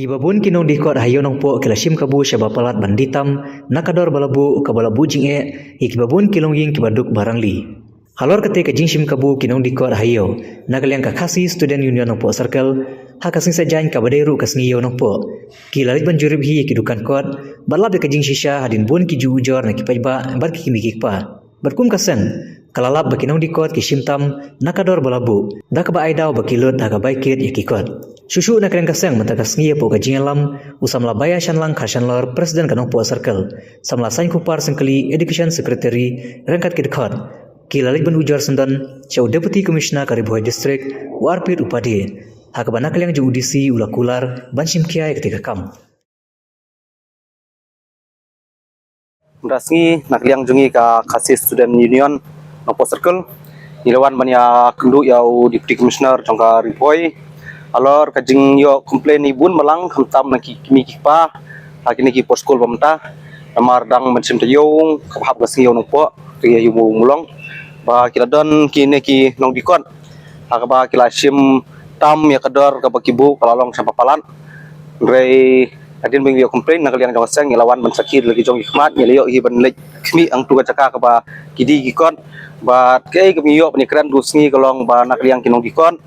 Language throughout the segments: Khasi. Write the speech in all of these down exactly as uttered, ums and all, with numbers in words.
Kiba bun ki nongdih kot ha Ïew Nongpoh ki la shim kabu shaba palat ban dih tam na ka dor ba la buh, kaba la buh jingeh ïa kiba bun ki longïing kiba duk ba rangli. Halor kata ka jingshim kabu ki nongdih kot ha Ïew, na ka liang ka Khasi Student Union Nongpoh Circle, ha ka sngi Saitjaiñ kaba dei ruh ka sngi Ïew Nongpoh, ki la leit ban jurip hi ïa ki dukan kot bad lap ïa ka jingshisha hadien bun ki ju ujor na ki paidbah bad ki kmie ki kpa. Bad kum ka seng, ka la lap ba ki nongdih kot ki shim tam na ka dor ba la buh, da kaba ai daw ba ki lut ha ka bai kit ïa ki kot. Shuh shuh na ka liang ka seng, mynta ka sngi hapoh ka jingïalam u samla Baiashanlang Kharshanlor, President ka Nongpoh Circle, samla Saiñkupar Syngkli, Education Secretary, ryngkat ki dkhot, ki la leit ban ujor syndon sha u Deputy Commissioner ka Ri Bhoi District, u Arpit Upadhyay, ha kaba na ka liang jong u D C u la kular ban shim khia ïa kata ka kam. Mynta sngi na ka liang jong ngi ka Khasi Student Union Nongpoh Circle, ngi la wan ban ïakynduh ïa u Deputy Commissioner jong ka Ri Bhoi halor ka jingïoh complain na ki bun balang, khamtam na ki kmie ki kpa ha kine ki por skul ba mynta, namar dang ban shim taïew kaba hap ka sngi Ïew Nongpoh, ka Ïew Mulong, ba ki la don kine ki nongdih kot ha kaba ki la shim tam ïa ka dor kaba ki buh ka la long shaba palat. Hynrei hadien ba ngi ïoh complain na ka liang jong ka seng, ngi la wan ban sakhi da la ki jong ki khmat, ngi la ïoh hi ban leit khmih hangto ka jaka kaba ki dih ki kot. Bad kaei kaba ngi ïoh ban ïakren tu sngi ka long ba na ka liang ki nongdih kot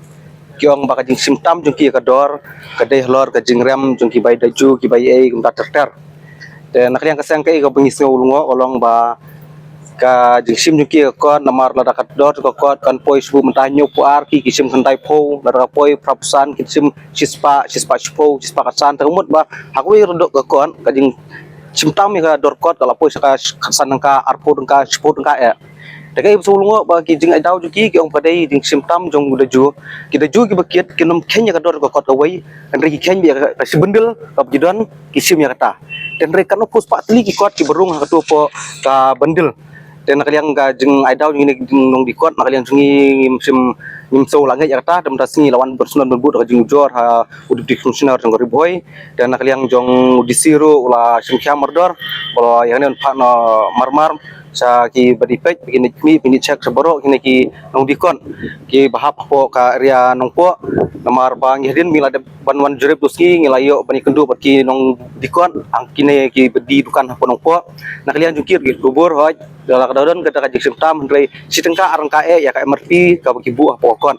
ki ong ba ka jingshim tam jong ki ïa ka dor ka dei halor ka jingrem jong ki bai daju, ki bai ei kumta ter ter. Te na ka liang ka seng kaei kaba ngi sngew lyngngoh ka long ba ka jingshim jong ki ïa ka kot, namar lada ka dor ka kot kan poi shu buh mynta hynñiewphew ar, ki ki shim khyndaiphew, lada ka poi phraphew san ki shim shispah, shispah shiphew, shispah khatsan. Te ka mut ba ha kawei ka dor ka kot ka jingshim tam ïa ka dor kot ka la poi sha ka khatsan tyngka, arphew tyngka, shiphew tyngka eh. Te kaei ba sngew lyngngoh ba ki jingai daw jong ki, ki ong ba ka dei jingshim tam jong u daju. Ki daju kiba kit kin ym kheiñ ïa ka dor ka kot kawei, hynrei ki kheiñ ïa ka, ka shi bundle kaba ki don, ki shim ïa kata. Te hynrei katno phew spah tylli ki kot kiba rung ha kato hapoh ka bundle. Te na ka liang ka jingai daw jong ngi ne ki nongdih kot, na ka liang jong ngi ngim shym, ngim sngew lah ngeit ïa kata. Te mynta sngi la wan ban sngewbha ban buh da ka jingujor ha u Deputy Commissioner jong ka Ri Bhoi. Te na ka liang jong u D C ruh u la shim khia mardor, ba la ïa kane ban phah noh marmar sha kiba dih peit, ba kin ïa khmih, ba kin ïa check sha baroh kine ki nongdih kot kiba hap hapoh ka area Nongpoh. Namar ba ngi hadien ba ngi la dep ban wan jurip tu sngi, ngi la ïoh ban ïakynduh bad ki nongdih kot, ang kine kiba die dukan hapoh Nongpoh. Na ka liang jong ki ruh ki khubor hooid, la ka don kata ka jingshim tam, hynrei shi tyngka ar tyngka eh ïa ka M R P kaba ki buh hapoh ka kot.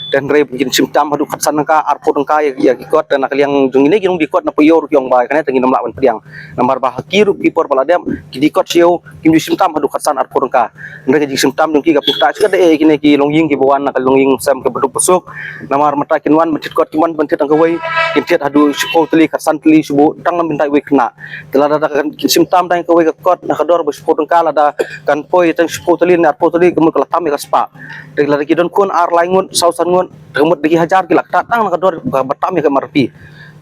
Te hynrei ba kin shim tam haduh khatsan tyngka, arphew tyngka ïa, ïa ki kot. Te na ka liang jong ngi ne ki nongdih kot na Poh Ïew ruh ki ong ba kane te ngin ym lah ban pdiang. Namar ba ha ki ruh ki por ba la dep ki dih kot sha Ïew kim ju shim tam haduh khatsan arphew tyngka. Hynrei ka jingshim tam jong ki ka pynktah shi katta eh ïa kine ki longïing kiba wan na ka longïing sem kaba duk ba suk. Namar mynta kin wan ban thied kot, kin wan ban thied tang kawei, kin thied haduh shiphew tylli, khatsan tylli, shu buh tang na bynta iwei i khynnah. Te lada kan kin shim tam tang kawei ka kot na ka dor ba shiphew tyngka, lada kan poi tang shiphew tylli ne arphew tylli, ka mut ka la tam ïa ka spah. Te lada ki don khun ar lai ngut, saw san ngut, te ka mut da ki hajar ki la ktah tang na ka dor ba tam ïa ka M R P.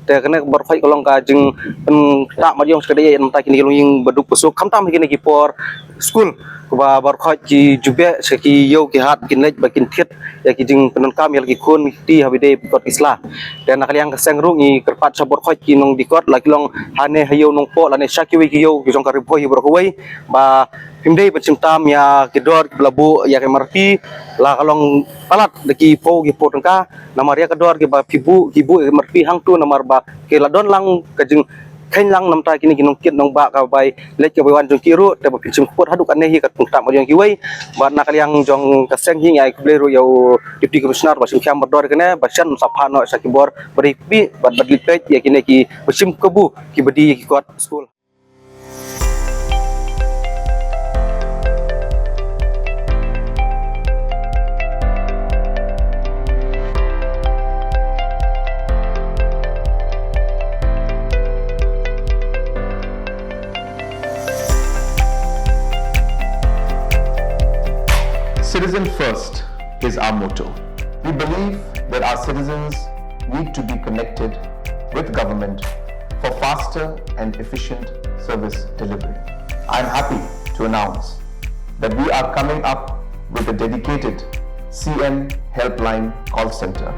Te kane baroh khoit ka long ka jingpynktah mat ïong shi katta eh na bynta kine ki longïing ba duk ba suk, khamtam ha kine ki por skul, kaba baroh khoit ki ju beh sha ki ïew ki hat, kin leit ba kin thied ïa ki jingpyndonkam ïa la ki khun ki kti haba ïadei bad kot ki sla. Te na ka liang ka seng ruh ngi kyrpad sha baroh khoit ki nongdih kot, la ki long hane ha Ïew Nongpoh lane sha kiwei ki ïew ki jong ka Ri Bhoi baroh kawei, ba phim dei ban shim tam ïa ki dor kiba la buh ïa ka M R P, la ka long palat da ki phew ki phew tyngka. Namar ïa ka dor kiba phi buh, ki buh ïa ka M R P hangto, namar ba ki la don lang ka jingkheiñ lang na bynta kine ki nongkit nongbah ka bai leit ka bai wan jong ki ruh, te ba phin shim kput haduh katne hi ka pynktah mat ïong kiwei. Bad na ka liang jong ka seng hi ngi ai khublei ruh ïa u Deputy Commissioner ba shim khia mardor kane, ba shen sa phah noh sha ki bor ba dei khmih bad ba dei peit ïa kine kiba shim kabu kiba die ïa ki kot skul. Citizen first is our motto. We believe that our citizens need to be connected with government for faster and efficient service delivery. I am happy to announce that we are coming up with a dedicated C M Helpline call center.